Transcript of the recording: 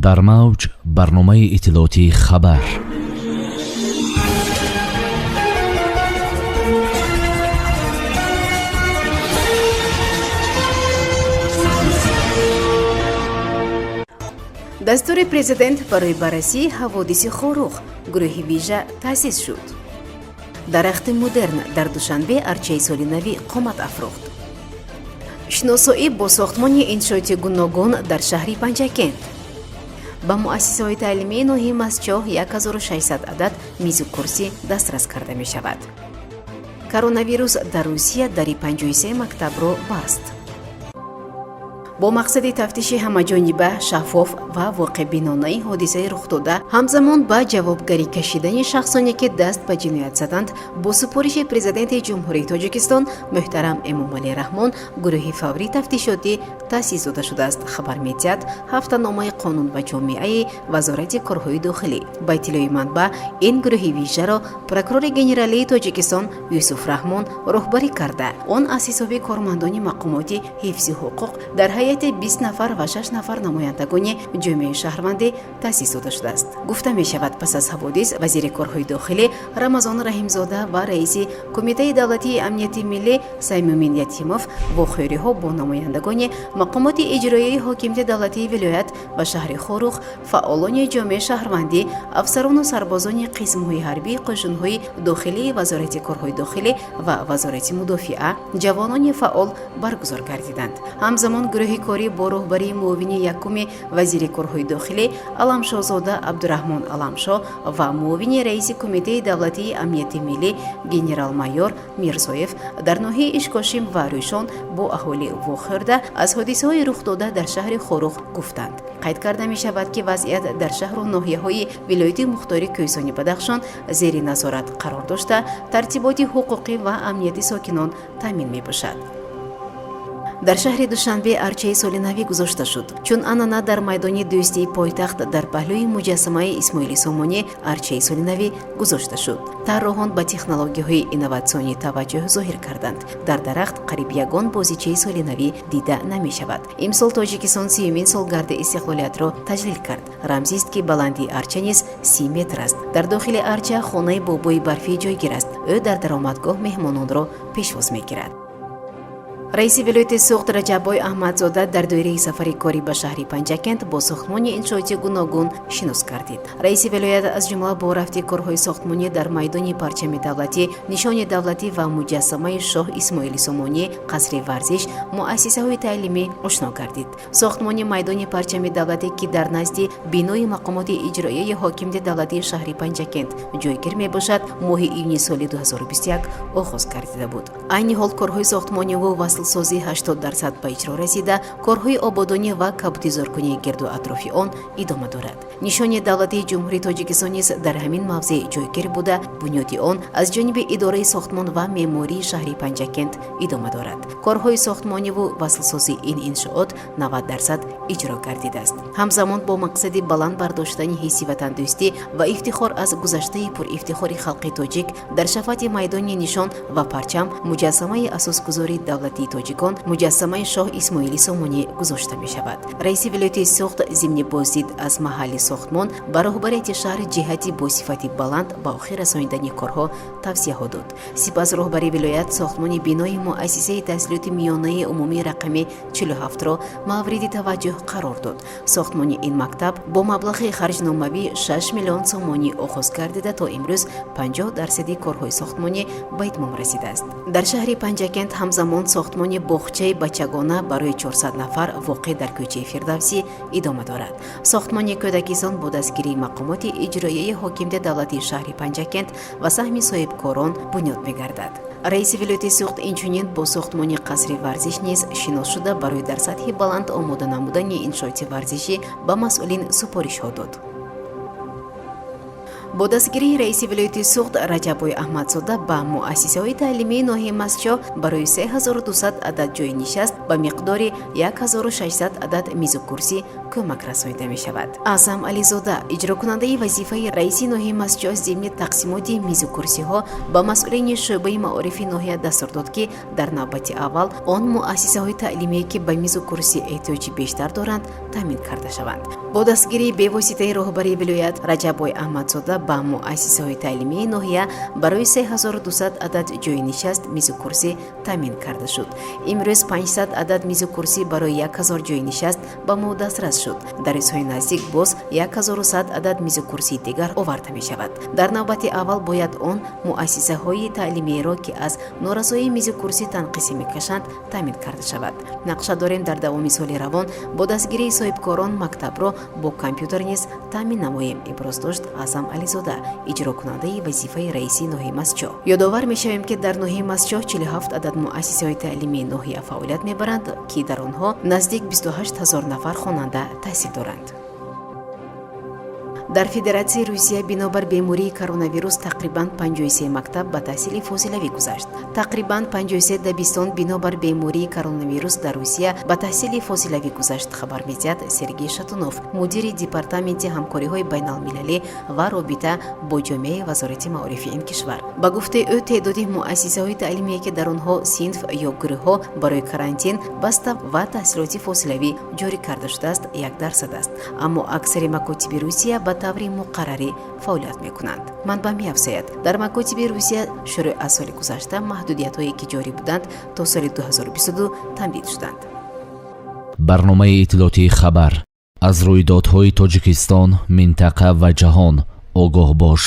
Дар мавҷ барномаи иттилоотии «Хабар». Дастури президент барои баррасии ҳаводиси Хоруғ: гурӯҳи вижа таъсис шуд. Дарахти модерн дар Душанбе арчаи соли навӣ қомат афрохт. Шиносоӣ бо сохтмони иншооти гуногун дар шаҳри Панҷакент. Ба муассисаҳои таълимии ноҳияи Мастчоҳ 1600 адад мизу курсӣ дастрас карда мешавад. Коронавирус дар Русия дари 53 мактабро баст. Бо мақсади тафтиши ҳамаҷониба, шаффоф ва воқеъбинонаи ҳодисаи рухдода, ҳамзамон ба ҷавобгарӣ кашидани шахсоне, ки даст ба ҷиноят заданд, бо супориши Президенти Ҷумҳурии Тоҷикистон муҳтарам Эмомалӣ Раҳмон гурӯҳи фаврӣ тафтишотӣ таъсис дода шудааст, хабар медиҳад ҳафтаномаи «Қонун ва ҷомеаи» Вазорати корҳои дохилӣ. Ба иттилои манбаъ, ин гурӯҳи вижаро прокурори генералии Тоҷикистон Юсуф Раҳмон роҳбарӣ карда, он аз ҳисоби кормандони мақомоти ҳифзи ҳуқуқ дар ҳайати 20 нафар ва 6 нафар намояндагони ҷомеаи шаҳрвандӣ таъсис дода шудааст. Гуфта мешавад, пас аз ҳаводис вазири корҳои дохилӣ Рамазон Раҳимзода ва раиси Кумитаи давлатии амнияти миллӣ Саймумин Ятимов вохӯриҳо бо намояндагони мақомоти иҷроияи ҳокимияти давлатии вилоят ва шаҳри Хоруғ, фаъолони ҷомеаи шаҳрвандӣ, афсарону сарбозони қисмҳои ҳарбии қӯшунҳои дохилии Вазорати корҳои дохилӣ ва Вазорати мудофиа, ҷавонони фаъол баргузор гардиданд. Ҳамзамон гурӯҳи корӣ бо роҳбарии муовини якуми вазири корҳои дохилӣ Аламшоҳзода Абдураҳмон Аламшоҳ ва муовини раиси Кумитаи давлатии амнияти миллӣ генерал-майор Мирзоев дар ноҳияи Ишкошим ва Рӯшон бо аҳолӣ вохӯрда, аз ҳодисаҳои рухдода дар шаҳри Хоруғ гуфтанд. Қайд карда мешавад, ки вазъият дар шаҳру ноҳияҳои вилояти мухтори Кӯҳистони Бадахшон зери назорат қарор дошта, тартиботи ҳуқуқӣ ва амнияти сокинон таъмин мебошад. Дар шаҳри Душанбе арчаи соли навӣ гузошта шуд. Чун анъана, дар майдони Дӯстии пойтахт, дар паҳлӯи муҷассамаи Исмоили Сомонӣ, арчаи соли навӣ гузошта шуд. Тарроҳон ба технологияҳои инноватсионӣ таваҷҷӯҳ зоҳир карданд. Дар дарахт қариб ягон бозичаи соли навӣ дида намешавад. Имсол Тоҷикистон 30-умин солгарди истиқлолиятро таҷлил кард. Рамзист, ки баландии арча низ 30 метр аст. Дар дохили арча хонаи бобои барфӣ ҷойгир аст. Ӯ дар даромадгоҳ меҳмононро пешвоз мегирад. Раиси вилояти Суғд Раҷаббой Аҳмадзода дар доираи сафари корӣ ба шаҳри Панҷакент бо сохтмони иншооти гуногун шинос гардид. Раиси вилоят аз ҷумла бо рафти корҳои сохтмонӣ дар майдони парчами давлатӣ, нишони давлатӣ ва муҷассамаи шоҳ Исмоили Сомонӣ, қасри варзиш, муассисаҳои таълимӣ ошно гардид. Сохтмони майдони парчами давлатӣ, ки дар назди бинои мақомоти иҷроияи ҳокимияти давлатии шаҳри Панҷакент ҷойгир мебошад, моҳи июни соли 2021 оғоз гардида буд. Айни ҳол корҳои сохтмониву васлсозӣ 80% ба иҷро расида, корҳои ободонӣ ва кабудизоркунии гирду атрофи он идома дорад. Нишони давлатии Ҷумҳурии Тоҷикистон низ дар ҳамин мавзеъ ҷойгир буда, бунёди он аз ҷониби идораи сохтмон ва меъмории шаҳри Панҷакент идома дорад. Корҳои сохтмониву васлсозии ин иншоот 90% иҷро гардидааст. Ҳамзамон бо мақсади баланд бардоштани ҳисси ватандӯстӣ ва ифтихор аз гузаштаи пурифтихори халқи тоҷик, дар шафати майдони нишон ва парчам муҷассамаи асосгузори давлатии тоҷикон, муҷассамаи шоҳ Исмоили Сомонӣ гузошта мешавад. Раиси вилояти Суғд зимни боздид аз маҳалли сохтмон ба роҳбарияти шаҳр ҷиҳати бо сифати баланд ба охир расонидани корҳо тавсияҳо дод. Сипас роҳбари вилоят сохтмони бинои муассисаи таҳсилоти миёнаи умумии рақами 47-ро мавриди таваҷҷӯҳ қарор дод. Сохтмони ин мактаб бо маблағи харҷномавӣ 6 миллион сомонӣ оғоз гардида, то имрӯз 50 дарсади корҳои сохтмонӣ ба итмом расидааст. Дар шаҳри Панҷакент ҳамзамон сохтмони боғчаи бачагона барои 400 нафар, воқеъ дар кӯчаи Фирдавсӣ, идома дорад. Сохтмони кӯдакистон бо дастгирии мақомоти иҷроияи ҳокимияти давлатии шаҳри Панҷакент ва саҳми соҳибкорон бунёд мегардад. Раиси вилояти Суғд инчунин бо сохтмони қасри варзиш низ шинос шуда, барои дар сатҳи баланд омода намудани иншооти варзишӣ ба масъулин супоришҳо дод. Бо дастгирии раиси вилояти Суғд Раҷаббой Аҳмадзода ба муассисаҳои таълимии ноҳияи Мастчоҳ барои 3200 адад ҷойи нишаст ба миқдори 1600 адад мизу курсӣ кӯмак расонида мешавад. Аъзам Ализода, иҷрокунандаи вазифаи раиси ноҳияи Мастчоҳ, зимни тақсимоти мизу курсиҳо ба масъулини шӯъбаи маорифи ноҳия дастур дод, ки дар навбати аввал он муассисаҳои таълимие, ки ба мизу курсӣ эҳтиёҷи бештар доранд, таъмин карда шаванд. Бо дастгирии бевоситаи роҳбарии вилоят Раҷаббой Аҳмадзода ба муассисаҳои таълимии ноҳия барои 3200 адад ҷойи нишаст мизу курсӣ таъмин карда шуд. Имрӯз 500 адад мизу курсӣ барои 1000 ҷойи нишаст ба мо дастрас шуд. Дар рӯзҳои наздик боз 1100 адад мизу курсии дигар оварда мешавад. Дар навбати аввал бояд он муассисаҳои таълимиеро, ки аз норасоии мизу курсӣ танқисӣ мекашанд, таъмин карда шавад. Нақша дорем дар давоми соли равон бо дастгирии соҳибкорон мактабро бо компютер низ таъмин намоем, иброз дошт Аъзам Ализода, иҷрокунандаи вазифаи раиси ноҳияи Мастчоҳ. Ёдовар мешавем, ки дар ноҳияи Мастчоҳ 47 адад муассисаҳои таълимии ноҳия фаъолият мебаранд, ки дар онҳо наздик 28 ҳазор нафар хонанда таҳсил доранд. Дар Федератсияи Русия бинобар бемории коронавирус тақрибан 53 мактаб ба таҳсили фосилавӣ гузашт. Тақрибан 53 дабистон бинобар бемории коронавирус дар Русия ба таҳсили фосилавӣ гузашт, хабар медиҳад Сергей Шатунов, мудири департаменти ҳамкориҳои байналмилалӣ ва робита бо ҷомеаи Вазорати маорифи ин кишвар. Ба гуфтаи ӯ, теъдоди муассисаҳои таълимие, ки дар онҳо синф ё гурӯҳҳо барои карантин баста ва таҳсилоти фосилавӣ ҷорӣ карда шудааст, 1% аст. Аммо аксари макотиби Русия ба таври муқаррарӣ фаъолият мекунанд. Манбаъ меафзояд, дар макотиби Русия шурӯъ аз соли гузашта маҳдудиятҳое, ки ҷорӣ буданд, то соли 2022 тамдид шуданд. Барномаи иттилоотии «Хабар». Аз рӯйдодҳои Тоҷикистон, минтақа ва ҷаҳон огоҳ бош.